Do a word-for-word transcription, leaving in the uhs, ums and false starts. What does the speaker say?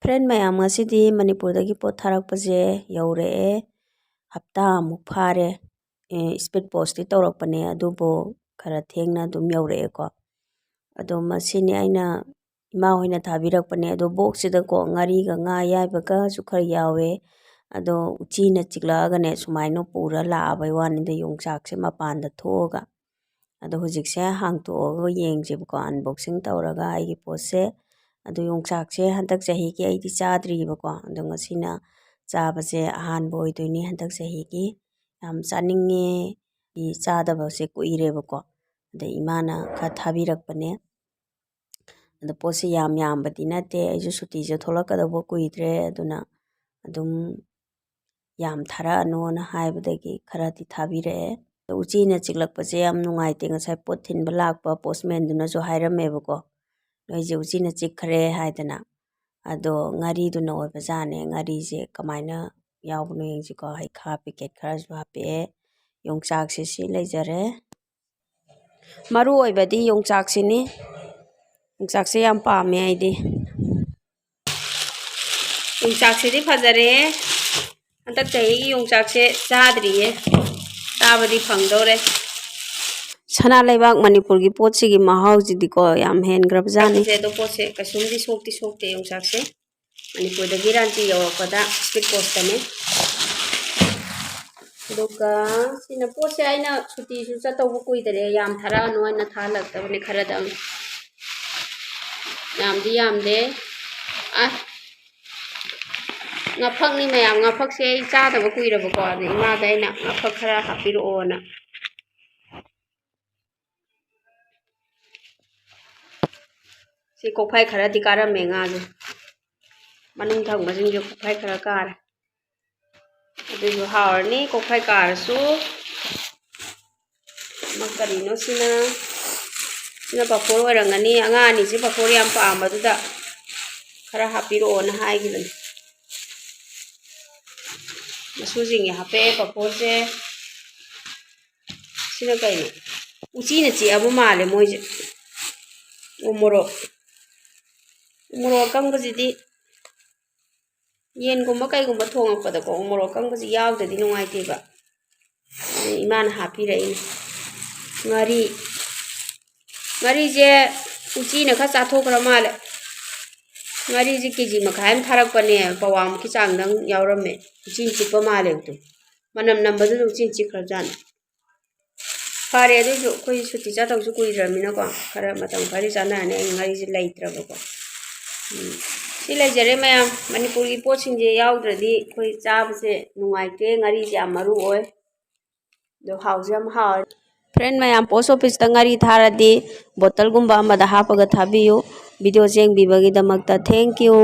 Friend ꯃꯌꯥꯝ, ꯉꯁꯤꯗꯤ ꯃꯅꯤꯄꯨꯔꯗꯒꯤ ꯄꯣꯠ ꯊꯥꯔꯛꯄꯁꯦ ꯌꯧꯔꯛꯑꯦ꯫ ꯍꯞꯇꯥꯃꯨꯛ ꯐꯥꯔꯦ꯫ ꯑꯦ, speed postꯇꯤ ꯇꯧꯔꯛꯄꯅꯦ, ꯑꯗꯨꯕꯨ ꯈꯔ ꯊꯦꯡꯅ ꯑꯗꯨꯝ ꯌꯧꯔꯛꯑꯦꯀꯣ꯫ ꯑꯗꯣ ꯃꯁꯤꯅꯤ ꯑꯩꯅ, ꯏꯃꯥ ꯍꯣꯏꯅ ꯊꯥꯕꯤꯔꯛꯄꯅꯦ꯫ ꯑꯗꯣ boxꯁꯤꯗꯀꯣ ꯉꯥꯔꯤꯒ ꯉꯥ ꯑꯌꯥꯏꯕꯒꯁꯨ ꯈꯔ ꯌꯥꯎꯋꯦ꯫ ꯑꯗꯣ ꯎꯆꯤꯅ ꯆꯤꯛꯂꯛꯑꯒꯅꯦ, ꯁꯨꯃꯥꯏꯅ ꯄꯨꯔ ꯂꯥꯛꯑꯕꯩ ꯋꯥꯅꯤꯗ, ꯌꯣꯡꯆꯥꯛꯁꯦ ꯃꯄꯥꯟꯗ ꯊꯣꯛꯑꯒ꯫ ꯑꯗꯣ ꯍꯧꯖꯤꯛꯁꯦ ꯍꯥꯡꯇꯣꯛꯑꯒ ꯌꯦꯡꯁꯦꯕꯀꯣ, unboxing ꯇꯧꯔꯒ ꯑꯩꯒꯤ ꯄꯣꯠꯁꯦ꯫ ꯑꯗꯣ ꯌꯣꯡꯆꯥꯛꯁꯦ ꯍꯟꯗꯛ ꯆꯍꯤꯒꯤ ꯑꯩꯗꯤ ꯆꯥꯗ꯭ꯔꯤꯕꯀꯣ꯫ ꯑꯗꯣ ꯉꯁꯤꯅ ꯆꯥꯕꯁꯦ ꯑꯍꯥꯟꯕ ꯑꯣꯏꯗꯣꯏꯅꯤ ꯍꯟꯗꯛ ꯆꯍꯤꯒꯤ꯫ ꯌꯥꯝ ꯆꯥꯅꯤꯡꯉꯦ꯫ ꯑꯩ ꯆꯥꯗꯕꯁꯦ ꯀꯨꯏꯔꯦꯕꯀꯣ꯫ ꯑꯗ ꯏꯃꯥꯅ ꯈꯔ ꯊꯥꯕꯤꯔꯛꯄꯅꯦ꯫ ꯑꯗꯣ ꯄꯣꯠꯁꯦ ꯌꯥꯝ ꯌꯥꯝꯕꯗꯤ ꯅꯠꯇꯦ꯫ ꯑꯩꯁꯨ ꯁꯨꯇꯤꯁꯨ ꯊꯣꯛꯂꯛꯀꯗꯧꯕ ꯀꯨꯏꯗ꯭ꯔꯦ꯫ ꯑꯗꯨꯅ ꯑꯗꯨꯝ ꯌꯥꯝ ꯊꯥꯔꯛꯑꯅꯣꯅ ꯍꯥꯏꯕꯗꯒꯤ ꯈꯔꯗꯤ ꯊꯥꯕꯤꯔꯛꯑꯦ꯫ ꯑꯗꯣ ꯎꯆꯤꯅ ꯆꯤꯛꯂꯛꯄꯁꯦ ꯌꯥꯝ ꯅꯨꯡꯉꯥꯏꯇꯦ꯫ ꯉꯁꯥꯏ ꯄꯣꯠ ꯊꯤꯟꯕ ꯂꯥꯛꯄ postmanꯗꯨꯅꯁꯨ ꯍꯥꯏꯔꯝꯃꯦꯕꯀꯣ, "ꯅꯣꯏꯁꯦ ꯎꯆꯤꯅ ꯆꯤꯛꯈ꯭ꯔꯦ" ꯍꯥꯏꯗꯅ꯫ ꯑꯗꯣ ꯉꯥꯔꯤꯗꯨꯅ ꯑꯣꯏꯕꯖꯥꯠꯅꯦ꯫ ꯉꯥꯔꯤꯁꯦ ꯀꯃꯥꯏꯅ ꯌꯥꯎꯕꯅꯣ ꯌꯦꯡꯁꯤꯀꯣ꯫ ꯍꯩꯈꯥ packet ꯈꯔꯁꯨ ꯍꯥꯞꯄꯛꯑꯦ꯫ ꯌꯣꯡꯆꯥꯛꯁꯦ ꯁꯤ ꯂꯩꯖꯔꯦ꯫ ꯃꯔꯨ ꯑꯣꯏꯕꯗꯤ ꯌꯣꯡꯆꯥꯛꯁꯤꯅꯤ꯫ ꯌꯣꯡꯆꯥꯛꯁꯦ ꯌꯥꯝ ꯄꯥꯝꯃꯦ ꯑꯩꯗꯤ꯫ ꯌꯣꯡꯆꯥꯛꯁꯤꯗꯤ ꯐꯖꯔꯦ꯫ ꯍꯟꯗꯛ ꯆꯍꯤꯒꯤ ꯌꯣꯡꯆꯥꯛꯁꯦ ꯆꯥꯗ꯭ꯔꯤꯌꯦ꯫ ꯆꯥꯕꯗꯤ ꯐꯪꯗꯧꯔꯦ꯫ ꯁꯅꯥ ꯂꯩꯕꯥꯛ ꯃꯅꯤꯄꯨꯔꯒꯤ ꯄꯣꯠꯁꯤꯒꯤ ꯃꯍꯥꯎꯁꯤꯗꯤꯀꯣ ꯌꯥꯝ ꯍꯦꯟꯈ꯭ꯔꯕꯖꯥꯠꯅꯤ꯫ ꯐꯖꯩ ꯑꯗꯣ ꯄꯣꯠꯁꯦ ꯀꯩꯁꯨꯝꯗꯤ ꯁꯣꯛꯇꯤ ꯁꯣꯛꯇꯦ ꯌꯣꯡꯆꯥꯛꯁꯦ꯫ ꯃꯅꯤꯄꯨꯔꯗꯒꯤ ꯔꯥꯟꯆꯤ ꯌꯧꯔꯛꯄꯗ speed postꯇꯅꯦ꯫ ꯑꯗꯨꯒ ꯁꯤꯅ ꯄꯣꯠꯁꯦ ꯑꯩꯅ ꯁꯨꯇꯤꯁꯨ ꯆꯠꯇꯧꯕ ꯀꯨꯏꯗꯔꯦ, ꯌꯥꯝ ꯊꯥꯔꯛꯑꯅꯨ ꯍꯥꯏꯅ ꯊꯥꯍꯜꯂꯛꯇꯕꯅꯦ, ꯈꯔꯗꯪ꯫ ꯌꯥꯝꯗꯤ ꯌꯥꯝꯗꯦ꯫ ꯑ, ꯉꯥꯐꯛꯅꯤ ꯃꯌꯥꯝ, ꯉꯥꯐꯛꯁꯦ ꯑꯩ ꯆꯥꯗꯕ ꯀꯨꯏꯔꯕꯀꯣ, ꯑꯗ ꯏꯃꯥꯗ ꯑꯩꯅ ꯉꯥꯐꯛ ꯈꯔ ꯍꯥꯞꯄꯤꯔꯛꯑꯣꯅ꯫ ꯁꯤ ꯀꯣꯛꯐꯥꯏ ꯈꯔꯗꯤ ꯀꯥꯔꯝꯃꯦ ꯉꯥꯁꯦ, ꯃꯅꯨꯡ ꯊꯪꯕꯁꯤꯡꯁꯦ ꯀꯣꯛꯐꯥꯏ ꯈꯔ ꯀꯥꯔꯦ꯫ ꯑꯗꯨꯁꯨ ꯍꯥꯎꯔꯅꯤ ꯀꯣꯛꯐꯥꯏ ꯀꯥꯔꯁꯨ꯫ ꯑꯃ ꯀꯔꯤꯅꯣ ꯁꯤꯅ? ꯁꯤꯅ ꯄꯥꯐꯣꯔ ꯑꯣꯏꯔꯝꯒꯅꯤ꯫ ꯑꯉꯥꯡ ꯑꯅꯤꯁꯦ ꯄꯥꯐꯣꯔ ꯌꯥꯝ ꯄꯥꯝꯕꯗꯨꯗ ꯈꯔ ꯍꯥꯞꯄꯤꯔꯛꯑꯣꯅ ꯍꯥꯏꯈꯤꯕꯅꯤ꯫ ꯃꯁꯨꯁꯤꯡꯒꯤ ꯍꯥꯞꯄꯛꯑꯦ ꯄꯥꯐꯣꯔꯁꯦ꯫ ꯁꯤꯅ ꯀꯩꯅꯣ? ꯎꯆꯤꯅ ꯆꯤꯛꯑꯕ ꯃꯥꯜꯂꯦ ꯃꯣꯏꯁꯦ꯫ ꯎ ꯃꯣꯔꯣꯛ, ꯎ ꯃꯣꯔꯣꯛ ꯑꯀꯪꯕꯁꯤꯗꯤ ꯌꯦꯟꯒꯨꯝꯕ ꯀꯩꯒꯨꯝꯕ ꯊꯣꯡꯉꯛꯄꯗꯀꯣ ꯎ ꯃꯣꯔꯣꯛ ꯑꯀꯪꯕꯁꯦ ꯌꯥꯎꯗ꯭ꯔꯗꯤ ꯅꯨꯡꯉꯥꯏꯇꯦꯕ꯫ ꯑꯗꯩ ꯏꯃꯥꯅ ꯍꯥꯞꯄꯤꯔꯛꯏꯅꯦ꯫ ꯉꯥꯔꯤ, ꯉꯥꯔꯤꯁꯦ ꯎꯆꯤꯅ ꯈꯔ ꯆꯥꯊꯣꯛꯈ꯭ꯔ ꯃꯥꯜꯂꯦ꯫ ꯉꯥꯔꯤꯁꯦ ꯀꯦ ꯖꯤ ꯃꯈꯥꯏ ꯑꯃ ꯊꯥꯔꯛꯄꯅꯦ, ꯄꯋꯥꯃꯨꯛꯀꯤ ꯆꯥꯡꯗꯪ ꯌꯥꯎꯔꯝꯃꯦ꯫ ꯎꯆꯤꯅ ꯆꯤꯛꯄ ꯃꯥꯜꯂꯦ ꯑꯗꯨ꯫ ꯃꯅꯝ ꯅꯝꯕꯗꯨꯗ ꯎꯆꯤꯅ ꯆꯤꯛꯈ꯭ꯔꯕꯖꯥꯠꯅꯤ꯫ ꯐꯔꯦ, ꯑꯗꯨꯏꯁꯨ ꯑꯩꯈꯣꯏ ꯁꯨꯇꯤ ꯆꯠꯇꯧꯁꯨ ꯀꯨꯏꯗ꯭ꯔꯕꯅꯤꯅꯀꯣ, ꯈꯔ ꯃꯇꯝ ꯈꯔꯗꯤ ꯆꯥꯟꯅꯔꯅꯤ꯫ ꯑꯩ ꯉꯥꯔꯤꯁꯦ ꯂꯩꯇ꯭ꯔꯕꯀꯣ꯫ ꯎꯝ꯫ ꯁꯤ ꯂꯩꯖꯔꯦ ꯃꯌꯥꯝ꯫ ꯃꯅꯤꯄꯨꯔꯒꯤ ꯄꯣꯠꯁꯤꯡꯁꯦ ꯌꯥꯎꯗ꯭ꯔꯗꯤ ꯑꯩꯈꯣꯏ ꯆꯥꯕꯁꯦ ꯅꯨꯡꯉꯥꯏꯇꯦ꯫ ꯉꯥꯔꯤꯁꯦ ꯌꯥꯝ ꯃꯔꯨ ꯑꯣꯏ꯫ ꯑꯗꯣ ꯍꯥꯎꯁꯨ ꯌꯥꯝ ꯍꯥꯎꯋꯦ꯫ Friend ꯃꯌꯥꯝ, post officeꯇ ꯉꯥꯔꯤ ꯊꯥꯔꯗꯤ bottle ꯒꯨꯝꯕ ꯑꯃꯗ ꯍꯥꯞꯄꯒ ꯊꯥꯕꯤꯌꯨ꯫ Video say ꯌꯦꯡꯕꯤꯕꯒꯤꯗꯃꯛꯇ thank you꯫